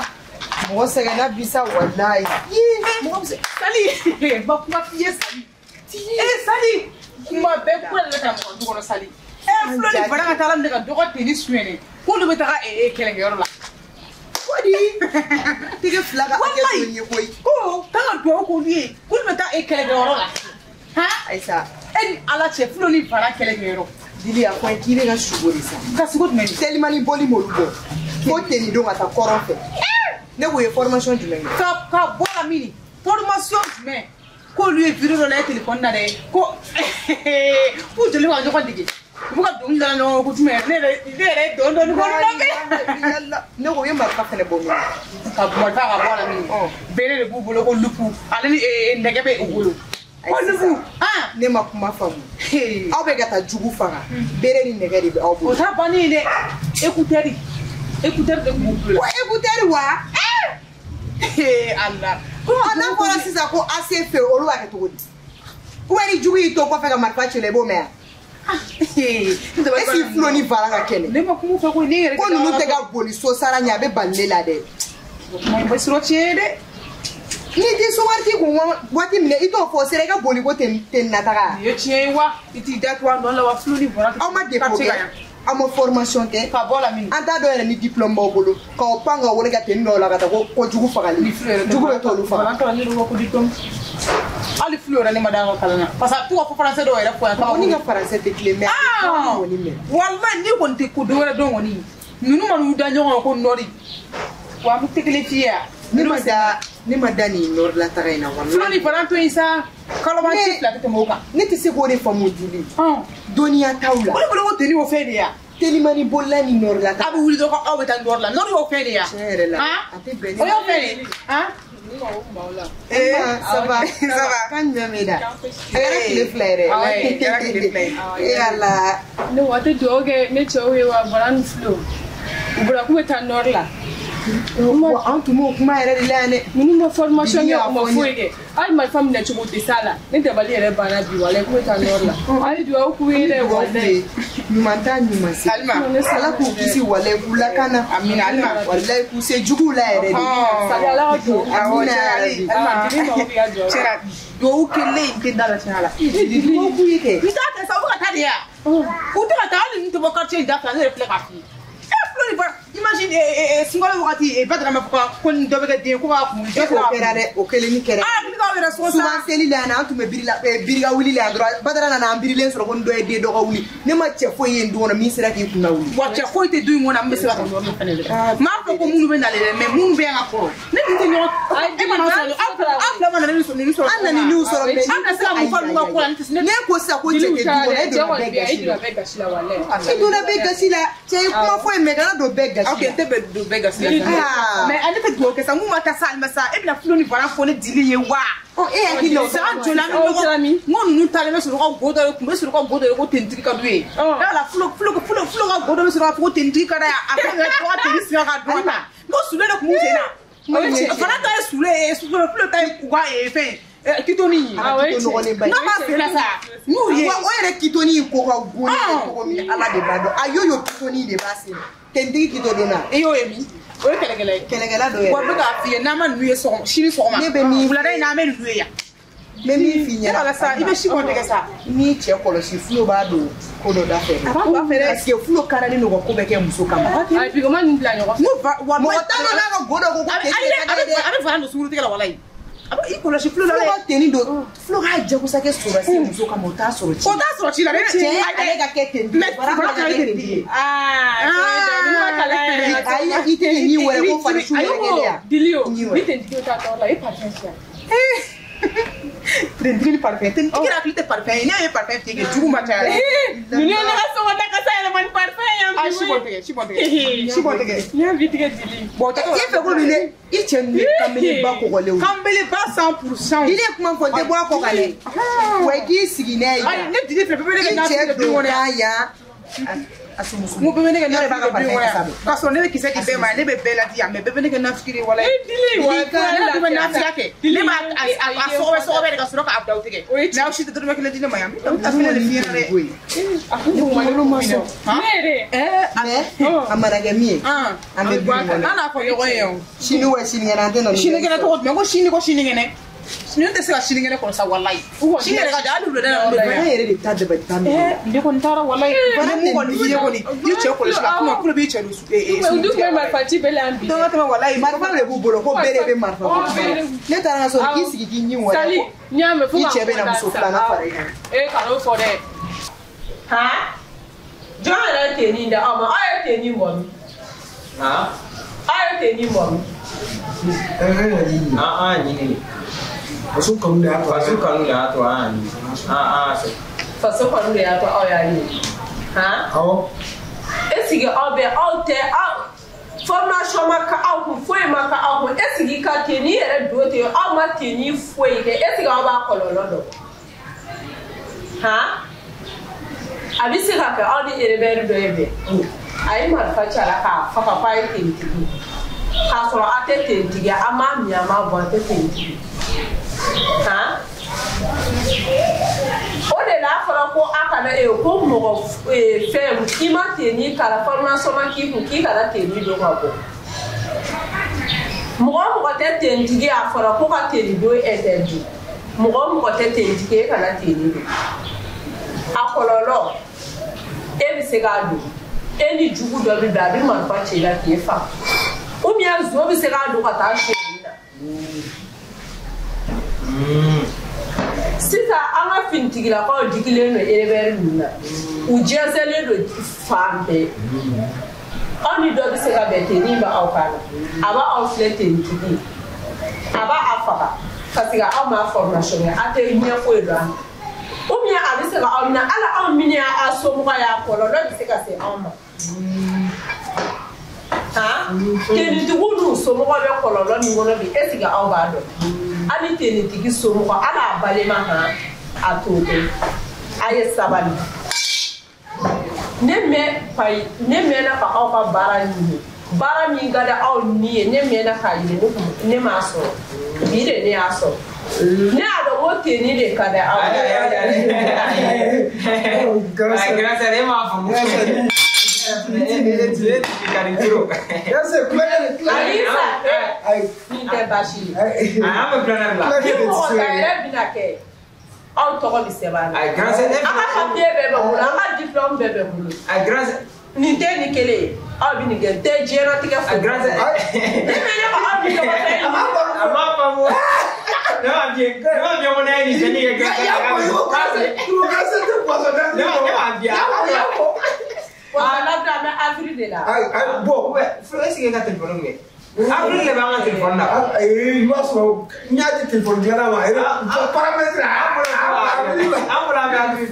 Speaker 2: mɔgɔ sɛgɛnna bi sa walayi.
Speaker 4: Mɔgɔ bɛ se Sali, ma kuma f'i ye Sali. Sali, kuma bɛɛ kuma de bɛ ka mɔgɔ du kɔnɔ Sali. Fulo ni Bara ka taa Ala minɛ ka dɔgɔ teni suɲɛni k'olu bɛ taga kɛlɛkɛyɔrɔ la.
Speaker 2: Kodi tɛgɛ fila ka hakɛ to n ye koyi.
Speaker 4: Ko k'an ka duwawu k'olu ye k'olu bɛ taa kɛlɛkɛyɔrɔ la. Han?
Speaker 2: Ayisa.
Speaker 4: E ni Ala cɛ Fulo ni Bara kɛlɛkɛyɔrɔ.
Speaker 2: Dili a fɔ n ye k'i bɛ ka sugo de sa.
Speaker 4: Ka sugo jumɛn?
Speaker 2: Telimani boli m'olu bɔ. Ko teni don ka taa kɔrɔn fɛ. Ne ko ye formation jumɛn kɛ?
Speaker 4: Ka bɔ la min formation jumɛn? K'olu ye vidéo dɔ lajɛ téléphone na dɛ ko k'u joli ka ɲɔgɔn dege. U bɛ ka dɔnkili da ɲɔgɔn ko jumɛn ne yɛrɛ ye dɔɔni dɔɔni ko lamɛn.
Speaker 2: Ne ko u ye marifa fɛnɛ bɔ min?
Speaker 4: Ka marifa ka bɔ a la min? Bere de b'u bolo ko lupu ale ni nɛgɛ bɛ u bolo. Ko lupu.
Speaker 2: Ne ma kuma faamu. Aw bɛ ka taa jugu faga. Bere ni nɛgɛ de bɛ aw bolo.
Speaker 4: O t'a bannen ye dɛ. Écouteur de b'u bolo.
Speaker 2: Ko écouteur wa?
Speaker 4: Ala.
Speaker 2: N'a fɔra sisan ko AC fɛ olu b'a kɛ cogo di? Ou bien ni jugu y'i to kɔfɛ ka marifa ci la i b'o mɛn wa? Est ce que Fulo ni Bara ka kɛnɛ?
Speaker 4: Ne ma kuma fɔ koyi ne yɛrɛ.
Speaker 2: Ko ninnu tɛ ka boli so sara ɲɛ a bɛ bali ne la dɛ.
Speaker 4: Kuma in bɛ sɔrɔ tiɲɛ ye dɛ.
Speaker 2: N'i tɛ so wari t'i kun waati min na i t'o fɔ sera i ka boli ko ten nataga.
Speaker 4: Nin ye tiɲɛ ye wa i t'i da to a nɔ la wa Fulo ni Bara.
Speaker 2: Aw ma dépôt kɛ aw ma formation kɛ.
Speaker 4: Ka bɔ la min.
Speaker 2: An t'a dɔn yɛrɛ ni diplôme b'aw bolo k'aw pan k'aw wele ka ten dɔw la ka taa ko jugu fagali. Jugu bɛ t'olu faga.
Speaker 4: An kalan ne ko diplôme. Hali Fulo yɛrɛ ne ma da ka kalan na parce que a bɛ to ka fɔ français dɔw yɛrɛ fɔ yan.
Speaker 2: O ni ka français tɛ kelen mais a bɛ kɔni mɛn.
Speaker 4: Walayi n'i kɔni tɛ ko dɔ wɛrɛ dɔn kɔni ninnu ma n'u da ɲɔgɔn kan ko nɔri wa an tɛ kelen f'i ye yan.
Speaker 2: Ne ma da nin nɔri la taga in na walayi.
Speaker 4: Fulo ni Bara to yen sa kalo ci fila tɛ tɛmɛ o kan.
Speaker 2: Ne tɛ se k'o de faamu Juli. Dɔnniya t'aw la.
Speaker 4: O de bolo ko teni o fɛn de ya.
Speaker 2: Telimani bolila ni nɔri la
Speaker 4: taga. A bɛ wuli dɔrɔn aw bɛ taa nɔri la nɔri y'o fɛn de ya.
Speaker 2: Tiɲɛ yɛrɛ la a tɛ bɛn ne ma.
Speaker 4: O y'o fɛn de ye.
Speaker 2: Ça va ça va kan jumɛn bɛ da? A kɛra tile fila yɛrɛ.
Speaker 4: A kɛra tile fila ye.
Speaker 2: E Ala.
Speaker 3: Ne wa tɛ duwawu kɛ ne cɛw ye wa Bara ni Fulo. U bɔra k'u bɛ taa nɔri la.
Speaker 2: Wa an tun b'o kuma yɛrɛ de la yan dɛ.
Speaker 3: Ninnu ma formation kɛ u ma foyi kɛ hali marifa minɛ cogo tɛ s'a la ne dabali yɛrɛ banna bi walayi k'u bɛ taa nɔri la. A ye duwawu k'u ye dɛ walayi.
Speaker 2: Ɲuman t'a ɲuman se.
Speaker 4: Alima.
Speaker 2: Ala k'u kisi walayi k'u lakana.
Speaker 4: Amina Alima.
Speaker 2: Walayi k'u se juguw la yɛrɛ de.
Speaker 3: Sali Ala ka duwawu.
Speaker 2: Amina yarabi.
Speaker 3: Alima jeli mago b'i ka duwawu.
Speaker 4: Tiɲɛna duwawu kelen in tɛ da la tiɲɛ la.
Speaker 2: Duwawu k'u ye kɛ.
Speaker 4: N t'a kɛ sa u bɛ ka taa de ya. U tɛ ka taa hali ninnu tɛ bɔ quartier in da fɛ ne yɛrɛ filɛ k'a f'i ye. Fulo ni Bara imagine sunkalo wagati Badara ma fɔ ko ni dɔ bɛ kɛ den ko k'a kun.
Speaker 2: E k'o kɛra dɛ o kelen ni kɛra.
Speaker 4: Aa ni ka yɛrɛ sɔn sa.
Speaker 2: Souvent seli la yan an tun bɛ biri ka wuli la yan dɔrɔn Badara nana an birilen sɔrɔ ko n dɔ ye den dɔ ka wuli. Ne ma cɛ foyi ye n du kɔnɔ min sera k'i kunna wuli.
Speaker 4: Wa cɛ foyi tɛ du in kɔnɔ an bɛ se ka n m'a fɔ ko minnu bɛ nalen dɛ mais minnu bɛ yan ka kɔrɔ ne ni tɛ ɲɔgɔn e mana sɔrɔ aw fila ma na ne ni sɔrɔ.
Speaker 2: An nana ni sɔrɔ mais
Speaker 4: an bɛ se ka mun fɔ ninnu ka ko la ne tɛ se.
Speaker 2: Ne ko sisan ko cɛ tɛ du kɔnɔ e donna bɛɛ gasi la.
Speaker 3: E donna bɛɛ gasi la walayi.
Speaker 2: E donna bɛɛ gasi la cɛ ye kuma fɔ ye mais kana don bɛɛ gasi la.
Speaker 4: Ok n tɛ don bɛɛ gasi la. Mais ale tɛ dugawu kɛ sa mun ma taa sa alima sa e bɛna fulo ni bara fɔ ne dili ye wa.
Speaker 2: Ɔ e hakili la o
Speaker 4: san joli an bɛ ɲɔgɔn n ko ninnu taalen bɛ sɔrɔ ka go dɔ ye kun bɛ sɔrɔ ka go dɔ ye ko tenitigi ka du ye. Yala fulo ka go dɔ bɛ sɔrɔ ka fɔ ko tenitigi ka d'a ye a ko yɛrɛ tɔgɔ teni singa ka dɔn ta n ko sule de kun b'u sen na. Fana ta ye sule ye fulo ta ye u ka fɛn kitoni. N'a ma sen na sa n'u ye.
Speaker 2: Wa o yɛrɛ kitoni in ko ka go ne ye cogo min Ala de b'a dɔn a y'o kitoni de b'a sen na tenitigi kito donna.
Speaker 4: E y'o ye min? O ye kɛlɛkɛla ye.
Speaker 2: Kɛlɛkɛla dɔ yɛrɛ.
Speaker 4: Wa n bɛ k'a f'i ye n'an ma ninnu ye sɔgɔma sini sɔgɔma.
Speaker 2: Ne bɛ min
Speaker 4: wulada in na an bɛ ninnu ye yan.
Speaker 2: N bɛ min f'i ɲɛna.
Speaker 4: Ala sa i bɛ si kɔni tigɛ sa.
Speaker 2: N'i cɛ kɔlɔsi fulo b'a don ko dɔ da fɛ.
Speaker 4: A b'a don a fɛ dɛ.
Speaker 2: Parce que fulo karalen don ka ko bɛɛ kɛ muso kama.
Speaker 3: Ayi bi ma nin bila ɲɔgɔn fɛ.
Speaker 4: N ko va wa
Speaker 2: mɔgɔ t'a dɔn n'a ka go dɔ ko ko tenitigi ka d'a ye dɛ.
Speaker 4: A bɛ fara don sunguru tigɛ la walayi. A bɛ i kɔlɔsi fulo la dɛ.
Speaker 2: Fulo ka teni don fulo k'a jagosa kɛ sɔrɔsi muso kama o t'a sɔrɔ ci.
Speaker 4: O t'a sɔrɔ ci la dɛ.
Speaker 2: Cɛ ale ka kɛ tenitigi ye.
Speaker 4: Mais fara ka kɛ tenitigi ye.
Speaker 2: Ayi i tɛ nin wɛrɛ ko fari su wɛrɛ kɛ dɛ yan.
Speaker 3: Dili o ni tenitigi t'a tɔɔrɔ la i parfum siya.
Speaker 4: Tenitigi ni parfum tenitigi yɛrɛ hakili tɛ parfum ye ne ye parfum fiyɛ kɛ jugu ma caya.
Speaker 3: Ninnu ye ne ka sɔngɔ da kasa yɛlɛma ni parfum ye yan
Speaker 4: bi. Si bɔn tigɛ si bɔn tigɛ si bɔn tigɛ.
Speaker 3: N y'a bi tigɛ dili.
Speaker 4: Bɔn
Speaker 2: e fɛ ko nin dɛ i cɛ ninnu ye kanbeleba kɔgɔlenw.
Speaker 4: Kanbeleba 100%.
Speaker 2: I ne kuma fɔ n tɛ bɔ a kɔ kan dɛ. Wa i k'i sigi n'a ye.
Speaker 4: Ayi ne dili filɛ bɛɛ bɛ ne kɛ
Speaker 2: i cɛ don n'a yan.
Speaker 4: N ko bɛɛ bɛ ne kɛ nafiki ye k'a sɔrɔ ne bɛ kisɛ di bɛɛ ma ne bɛ bɛɛ ladi yan mais bɛɛ bɛ ne kɛ nafiki ye walayi. Ne bɛ nafiya kɛ ne b'a a sɔgɔbɛ sɔgɔbɛ de ka sɔrɔ k'a bila u tigɛ mais aw si tɛ dɔrɔmɛ kelen di ne ma yan n bɛ taa de f'i ɲɛna dɛ.
Speaker 3: Ne yɛrɛ.
Speaker 2: Mais a mana kɛ min ye an bɛ du in kɔnɔ.
Speaker 4: An n'a fɔ ɲɔgɔn ye o.
Speaker 2: Sini wa sinikɛnɛ an tɛ na.
Speaker 4: Sinikɛnɛ tɔgɔ jumɛn ko sini ko sinikɛnɛ. Ninnu tɛ se ka sinikɛnɛ kɔnɔ sa walayi. Sini yɛrɛ ka jan hali wulada la.
Speaker 2: Bana yɛrɛ de ta dabali ban bɛ.
Speaker 4: Ne kɔni taara walayi. Bana mun kɔni f'i ye kɔni i cɛ kɔlɔsi la kuma kulo b'i cɛ don.
Speaker 3: U dun bɛ marifa ci bɛɛ la yan bi.
Speaker 2: Dɔn ka tɛmɛ walayi marifa de b'u bolo ko bɛɛ de bɛ marifa ko. Ne taara n ka so k'i sigi k'i ɲin wɛrɛ.
Speaker 3: Sali n y'a mɛn fo
Speaker 2: ka. I cɛ bɛ na muso filanan fara i kan.
Speaker 3: Ee kan'o fɔ dɛ. Han jɔn yɛrɛ ye tenni da aw ma aw ye tenni bɔ min. Aw ye tenni bɔ min.
Speaker 2: An ɲini.
Speaker 1: Faso kanu de y'a to.
Speaker 2: Faso kanu de y'a to an y'a ɲini. An sɔrɔ.
Speaker 3: Faso kanu de y'a to aw y'a ɲini. Han.
Speaker 1: Awɔ.
Speaker 3: Est ce que aw bɛ aw tɛ aw formation ma kɛ aw kun foyi ma kɛ aw kun est ce que ka tenni yɛrɛ don ten aw ma tenni foyi kɛ est ce que aw b'a kɔlɔlɔ dɔn. Han. A bɛ se ka kɛ aw ni rebelle dɔ ye bɛn. A ye marifa ci a la k'a faga k'a ye tenitigi. K'a sɔrɔ a tɛ tenitigi an m'a min an m'a bɔ a tɛ tenitigi. Han o de la a fɔra ko a kana ko mɔgɔ fɛn i ma tenni kala formation ma k'i kun k'i kana tenni don ka bɔ mɔgɔ o mɔgɔ tɛ tenitigi a fɔra ko ka tenni don interdit mɔgɔ o mɔgɔ tɛ tenitigi e kana tenni don a kɔlɔlɔ e bɛ se k'a don e ni jugu dɔ bɛ bɛn a bɛ marifa ci i la k'e faga ou bien zon bɛ se k'a don ka taa sonyɛli na. Sisan an ka finitigilakaw digilen don rebelle ninnu na u jɛnsɛnlen don fan bɛɛ aw ni dɔ bɛ se ka bɛn tenni bɛ aw kan na a b'a aw filɛ tenitigi a b'a a faga parce que aw m'a formation kɛ a tɛ ɲɛ foyi dɔn a la ou bien a bɛ se ka aw minɛ hali aw minnu y'a somɔgɔ y'a kɔlɔlɔ bɛ se ka se anw ma. Han tenitigiw n'u somɔgɔw bɛ kɔlɔlɔ min kɔnɔ bi est ce que aw b'a dɔn. Hali tenitigi somɔgɔ hali a balima han a t'o kɛ a ye sabali ne mɛnna ka aw ka baara ɲini baara min ka di aw ni ye ne mɛnna k'a ɲini ne kun ne m'a sɔrɔ bi de ne y'a sɔrɔ ne y'a dɔn ko tenni de ka di aw ye.
Speaker 2: Grâce e m'a faamu.
Speaker 3: Ayi nin tɛ baasi ye.
Speaker 2: An bɛ kulonkɛ la.
Speaker 3: Ni mɔgɔ ta yɛrɛ bɛna kɛ aw tɔgɔ bɛ sɛbɛn a la. An ka papiye bɛɛ bɛ bolo an ka diplôme bɛɛ bɛ bolo. Nin tɛ nin kelen ye aw bɛ nin kɛ nin tɛ diɲɛlatigɛ foyi. Ne bɛ ne ka aw ni ɲɔgɔn cɛ.
Speaker 2: A m'a faamu. Ne m'a bien, ne m'a bien mon ami, je n'ai que. Ne m'a bien.
Speaker 3: Ah, la avril de la.
Speaker 2: Ah, bon, ouais, est-ce qu'il y a un téléphone? Avril le b'a téléphone là.
Speaker 1: Il va se n'y a de téléphone là là. Paramètre.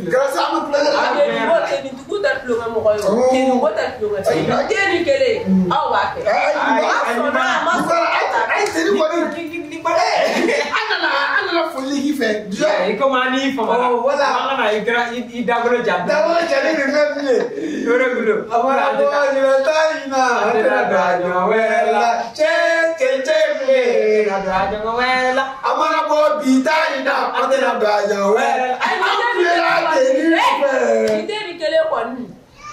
Speaker 1: Grâce à nous plaisir.
Speaker 3: Ni dugu tɛ tulonkɛ mɔgɔ ye o. Ni ko tɛ tulonkɛ. Den ni kelen aw b'a kɛ.
Speaker 1: Ayi teri kɔni. An nana foli k'i fɛ.
Speaker 2: I komi an n'i famana.
Speaker 1: Voilà.
Speaker 2: An kana i kɛra i dagolo ja.
Speaker 1: Dagolo jalen de fɛn min ye.
Speaker 2: O de kun don.
Speaker 1: A fɔra ko ɲinɛ t'a ɲinɛ an tɛna don a ɲɔgɔn wɛrɛ la. Cɛ cɛ cɛ bilen
Speaker 2: ka don a ɲɔgɔn wɛrɛ la.
Speaker 1: A mana bɔ bi t'a ɲinɛ an tɛna don a ɲɔgɔn wɛrɛ la.
Speaker 3: An
Speaker 1: kulela teri fɛ.
Speaker 3: Ni den ni kelen kɔni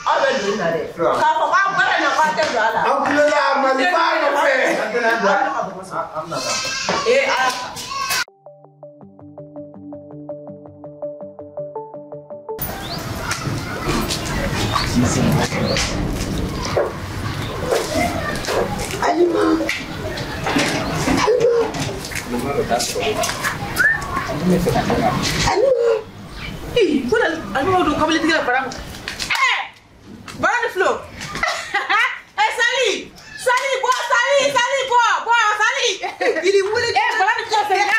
Speaker 3: aw bɛ don na dɛ. K'a fɔ k'aw baara in na k'aw tɛ don a la.
Speaker 1: An kulela Maliba nɔfɛ.
Speaker 2: An tɛna don a la. An bɛna taa.
Speaker 3: Ee ala.
Speaker 1: Alima. Alima. Alima.
Speaker 4: Eh, ko Alima don kabiletigi la bara ma. Eh! Bara ni filo. Eh Sali! Sali bɔ Sali Sali bɔ bɔ Sali. Il wuli. Eh bara ni filo seginna.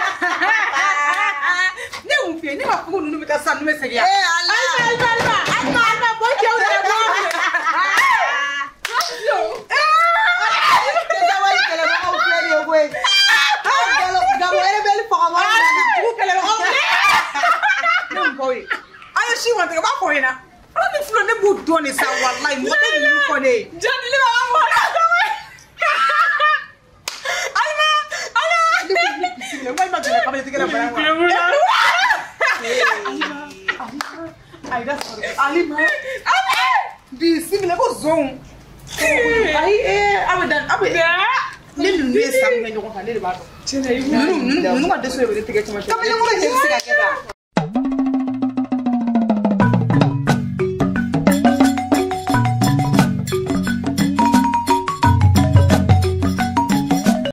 Speaker 4: Ne mun f'i ye ne ma fɔ ko ninnu bɛ taa sisan ninnu bɛ segin yan.
Speaker 7: Eh Ala.
Speaker 4: Alima Alima Alima Alima Alima bɔ cɛw de la bɔ. Ayo si wante ka b'a fɔ ɲɛna ala ni filo ne b'u dɔn de sa walayi mɔgɔ tɛ ninnu fɔ ne ye. Jɔn ne b'a fɔ Alima ala. Ne bisimila walima jɛnɛ kabiletigi la bara wa. Alima Alima Alima bisimila ko zonw. Ayi aw bɛ dan aw bɛ. Ne ninnu ye san kɛ ɲɔgɔn kan ne de b'a dɔn. Ninnu ka dɛsɛ de bɛ ne tɛgɛ cɛmancɛ.
Speaker 7: Kamalenkɔrɔ in de bɛ se ka kɛ tan.